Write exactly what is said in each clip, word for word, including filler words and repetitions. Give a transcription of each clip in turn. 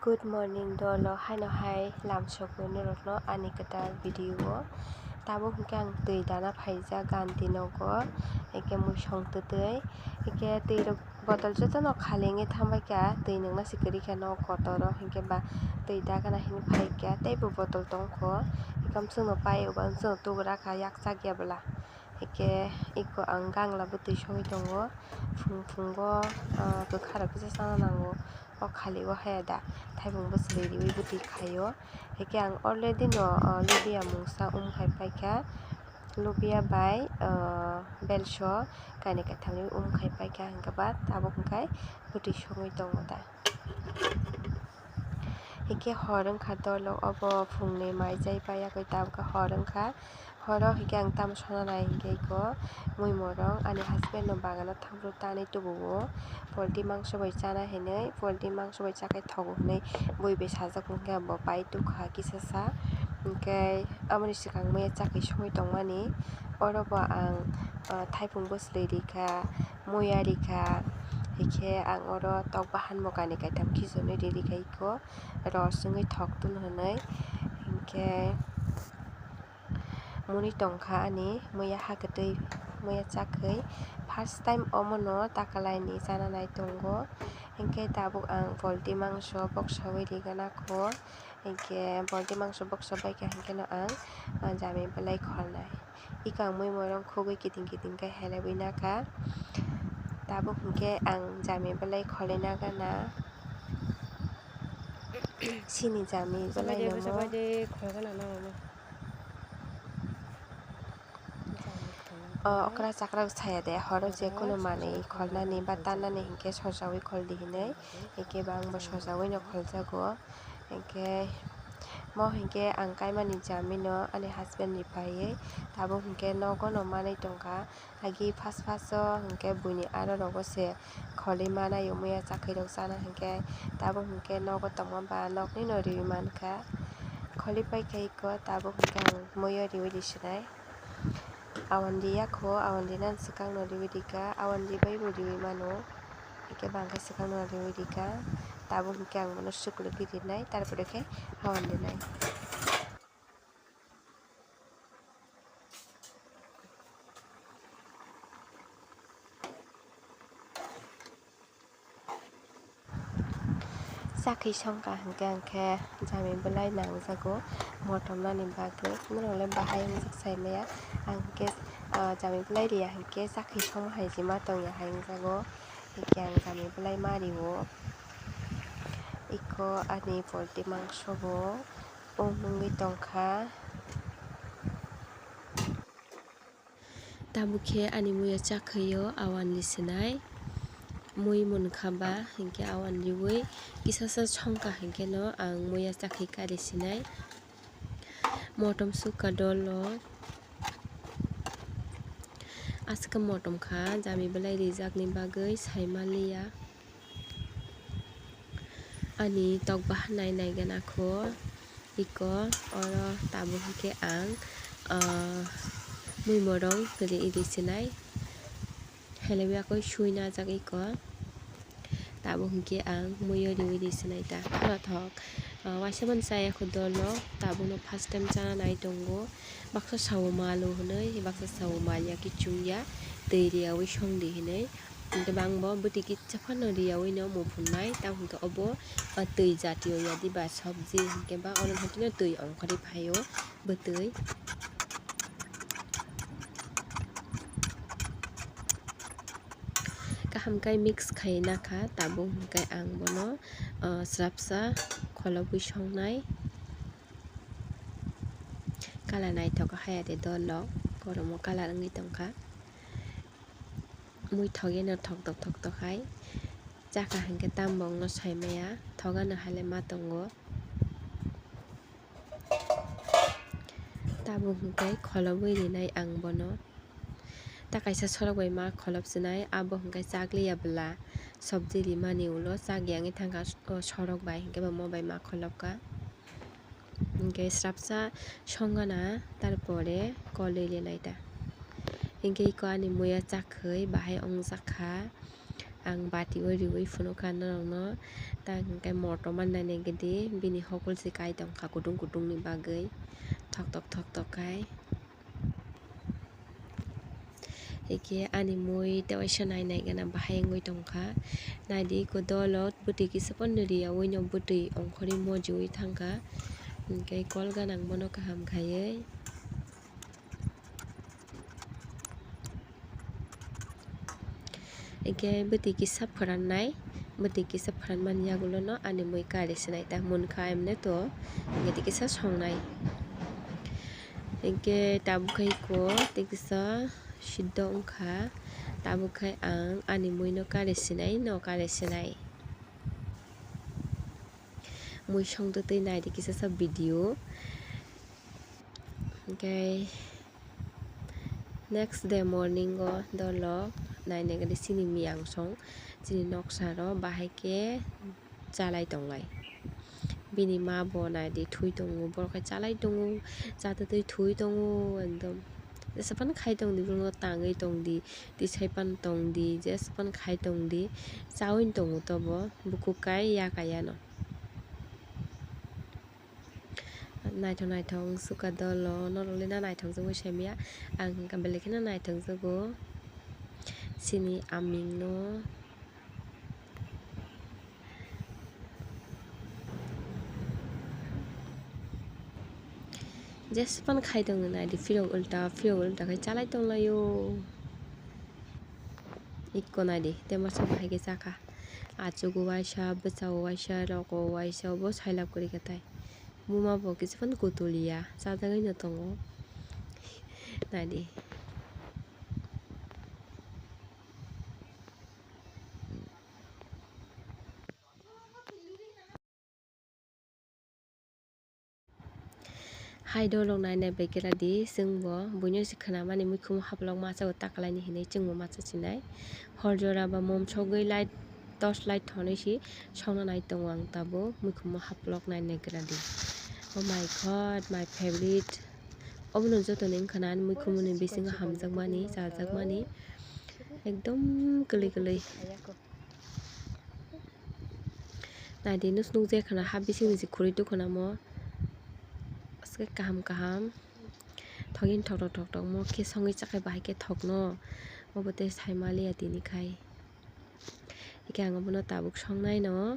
Good morning dolo, haino hai lamsogwi norokno ani kwtal video o. Tabuk hwnkhe ang twi dana phaijak ganti nogo, hwnkhe mui song twtwi, hwnkhe twi rok botol jotono khali wngwi thangbaikha, twi nungna se kwrwikha nok kotoro, hwnkhe ba twi dagana hinwi phaikha, teibo botol tongkho, hwnkhe amsongno pai uba amsongno tubura kha yakchak ya bwla. Hwnkhe eko ang gangla bwtwi sogwi tongo, phung phungo, ah, kwkharok kisa chana nango, o khali o haya da, thaipung bwswlwi riwi bwtwi khaio. Hwnkhe ang already no, ah, lubia mungsa um hai paikha, lubia bai, ah, belso kainwi kaithamni um hai paikha, hwnkhe ba tabuk hwnkhe bwtwi sogwi tongo da. Hwnkhe hor wngkha dolo, obo phungni mai jai paiya koi tabukhe hor wngkha. Horo hwnkhe ang tamo sona nai hwnkhe eko mui morong ani husband no bagano thangphru tanwi tubuo. Poultry mangso bai chana hinwi, poultry mangso bai chakhai thogo hinwi bui bai sajak hwnkhe bo pai tukha kisasa. Hwnkhe aboni swkang mui chakhai songwi tongmani. Oro bo ang, ah, thaipung bwswlwi rikha, muya rikha, hwnkhe ang oro tok bahan bo kani kaitham khichonwi ri rikha eko. Ros wngwi thok tun hwnwi. Hinkhe muni tongkha ani muya hakwtwi, muya chakhwi. First time omono takalaini chana nai tongo. Hinkhe tabuk ang poultry mangso boksawi rigana kho. Hinkhe poultry mangso boksa baikha hinkheno ang, ah, jami belai kholnai. Eko ang mui morong khugwi kiting kiting khe helaiwi nakha. Tabuk hinkhe ang jami belai kholwi nagana. Sini jami belai namo. O okra chakra saya de, horo je kono manwi kholnani ba tannani hinkhe sojawi kholdi hinwi, hinkhe ba angbo sojawi no kholjago. Hinkhe mo hinkhe ang kaimani jamino ani husband ni paiwi tabuk hinkhe nogo no manwi tongkha. Agi first first o hinkhe buini aro rogo se kholi manai muya chakhwi rok chana hinkhe tabuk hinkhe nogo tongma ba nokni no riwi mankha. Kholi paikha eko tabuk hinkhe ang muiyo riwi risinai. Awan riya kho, awan rinani swkangno riwi rikha, awan ribai bo riwi mano. Hwnkhe bangkhe swkangno riwi rikha, tabuk hwnkhe ang bono suklugwi rinai, tarpore khe awan rinai. Chakhwi songkha hwnkhe ang khe jami belai nangjago motom nani bagwi. Norok le bahai wngjak sai maya. Ang khe, ah, jami belai riya hwnkhe chakhwi songma hai jima tongya hai wngjago. Hwnkhe ang jami belai ma rio. Eko ani poultry mangso bo um wngwi tongkha. Tabuk khe ani muiya chakhwio awan risinai. Mui munkha ba hinkhe awan riwi kisasa songkha hinkheno ang muiya chakhwi karisinai. Motom sukha dolo. Aswkhe motom kha, jami belai rijakni bagwi saimaliya. Ani tok bahanai naigana kho iko oro tabuk hwnkhe ang, ah, mui morong ri iri sinai. Helebwi akoi sui najak iko. Tabuk hwnkhe ang muiyo riwi ri sinai ta. Kheno thok, ah, waisa mani chaya kho dolo. Tabukno first time chana nai tongo. Baksa sao malo hwnwi, baksa sao malya kichung ya. Twi riyawi songdi hwnwi. Hwnkhe bangbo bwtwi kitsa phano riyawino muphunai, tamo hwnkhe obo, ah, twi jatiyo yadi ba sabji hwnkhe ba oro hwnkhe twi ongkhorwi phaio bwtwi. Kaham khe mix khai nakha, tabuk hwnkhe ang bono, ah, srapsa kholobwi songnai. Colour naithok haya de dolo, koromo colour wngwi tongkha. Mui thogeno thoktok thoktok hai chakha hinkhe tamo wngno saimaya, thogano haile ma tongo. Tabuk hinkhe kholobwi rinai ang bono. Ta kaisa sorok bai ma kholop swnai, abo hinkhe chakliya bwla, sobji rimani ulo chak yangwi thangkha o sorok bai, hinkhe bo mo bai ma kholopkha. Hinkhe srapsa songana, tarpore kolwi linai ta. Hinkhe iko ani muiya chakhwi bahai ongjakha. Ang bati o riwi phunukha norokno, ta hwnkhe motom mannani gidi bini hokol se kai tongkha kutung kutung ni bagwi, thoktok thoktok khai. Hikhe ani mui tewaisa nai nai gana bahai wngwi tongkha. Naidi iko dolo bwtwi kisa phano riyawi no bwtwi ongkhorwi mojiwi thangkha. Hwnkhe kol ganang bono kaham khaiwi. Hwnkhe bwtwi kisa phrannai, bwtwi kisa phranmani yagulono ani mui kari sinai ta munkha emne to, hwnkhe tei kisa songnai. Hwnkhe tabuk khai iko tei kisa siddho wngkha, tabuk khai ang ani muino kari sinai, no kari sinai. Mui songtwi twi naidi kisa sa video. Hwnkhe next day morning o dolo nai nai gadi chini miyang song, chini noksa ro bahai khe chalai tonglai. Bini ma bo naidi thwi tongo, borok khe chalai tongo, chatwi twi thwi tongo ekdom. Jesa phano khai tongdi, bono tangwi tongdi, tisai phano tongdi, jesa phano khai tongdi, chawi tongo tobo, bukhuk kai ya kaiya no. Naithok naithok wngsuka dolo, norokle na naithokjagwi saimanya, ang hwnkha belai kheno naithokjago chini aming no. Jesa phano khai tongo naidi, phirok ulta phirok ulta khai chalai tonglaio. Ikko naidi, tei masa bahai khe chakha. Achugo waisa, bwsao waisa, rogo waisa, obo sailab kwrwi khe tai. Buma bo kisa phano kutuliya, chajagwi no tongo. Naidi. Hai dolok nai nai bai khe radi, chwng bo buino se khwnamani mikhumu haplok masa o takalaini hinwi chwngbo masa sinai. Hor jora ba mom sogwi light, torch light thonwi si songna nai tongo ang tabuk mikhumu haplok nai nai khe radi. Oh my God, my favorite. Obono jotoni wngkha na ani mikhumuni bisingo hamjakmani, chajakmani ekdom kwlwi kwlwi. Naidi, nukjak khana ha bisingni se khurui tukhunamo. Aswk kaham kaham. Thogin thoktok thoktok mo khe songwi chakhai bahai khe thokno. Obo tei saimaliya tini khai. Hikhe ang obono tabuk songnaino.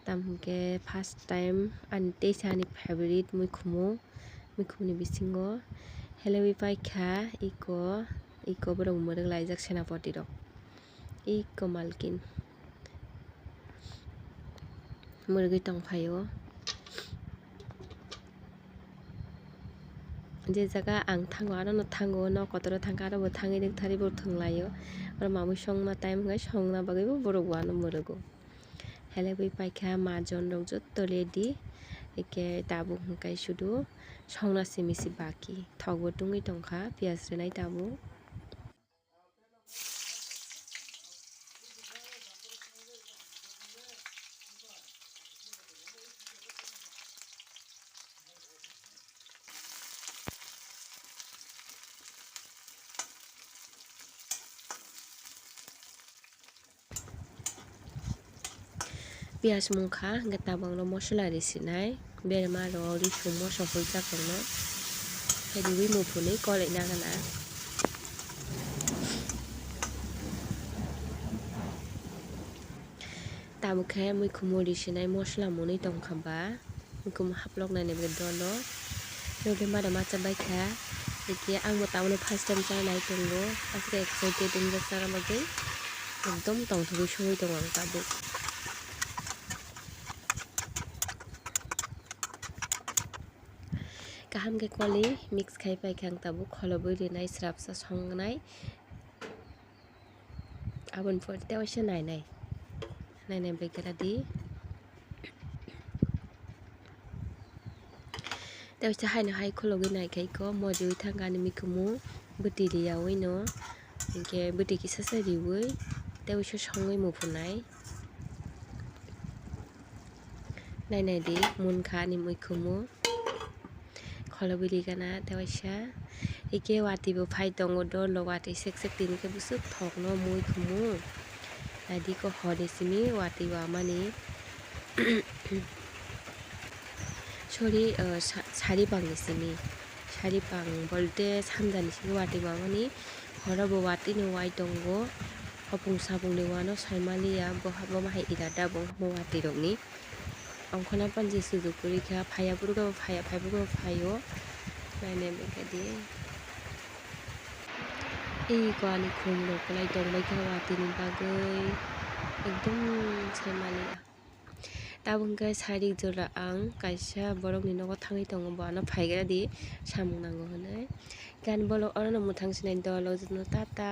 Tamo hwnkhe first time ani teisa ani favorite mikhumu. Mikhumuni bisingo helewi paikha iko, iko borok mwrwk laijak senapati rok. Iko malkin mwrwgwi tongphaio. Je jaga ang thango, arono thango, nok kotoro thangkha, arobo thangwi rwktharwi bo thwnglaio. Oro mamwi songma time hwnkhe songna bagwibo borok bo ano mwrwgo. Helebwi paikha majon rok jotto ready. Eke tabuk hwnkhe sudu songna simi si baki. Thokbo tungwi tongkha, piyaj rwnai tabuk. Piyaj mungkha, hwnkhe tabangno mosola risinai, berma rok risongmo sophuljak rokno, khe riwi muphunwi kolaina gana. Tabuk khe mikhumu risinai mosola mwnwi tongkha ba. Mikhumu haplok nani bagwi dolo. Nokhe mada macha baikha. Hikhe angbo tabukno first time chanai tongo. Aswk excited wngjak chana bagwi. Ekdom tongthogwi songwi tongo ang tabuk. Kaham khe koli mix khai paikha ang tabuk. Kholobwi rinai srapsa songnai. Aboni pore tei waisa nai nai. Nai nai bai khe radi. Tei waisa haino hai khulogwi nai khai kho, mojiwi thangkha ani mikhumu, bwtwi riyawi no. Hinkhe bwtwi kisa sa riwi, tei waisa songwi muphunai. Nai nai di, munkha ani mikhumu. Kholobwi rigana tei waisa. Eke watwi bo phai tongo dolo, watwi sek sek tini khe bwswk thokno mui khumu. Naidi ko horni simi watwi wamani. Sorry, uh, sa-, sari pangni simi. Sari pang bolte sanjani simi watwi wamani. Horo bo watwi no wai tongo. Hopung sapung ni wano saimaliya, bo ha-, bo ma hai irada bo watwi rokni. Ongkhorna panji sujuk kwrwi kha, phaiya phuru khe bo phaiya, phai phuru khe bo phaio. Nainai bai kha di. Iko ani khum rok kwlai tong bai kha watwi ni bagwi. Ekdom saimaliya. Tabuk hwnkhe sari jora ang kaisa borok ni nogo thangwi tongo, bo ano phaigra di samung nango hwnwi. Gan bolo oro no mwthang sinai dol o joto no tata.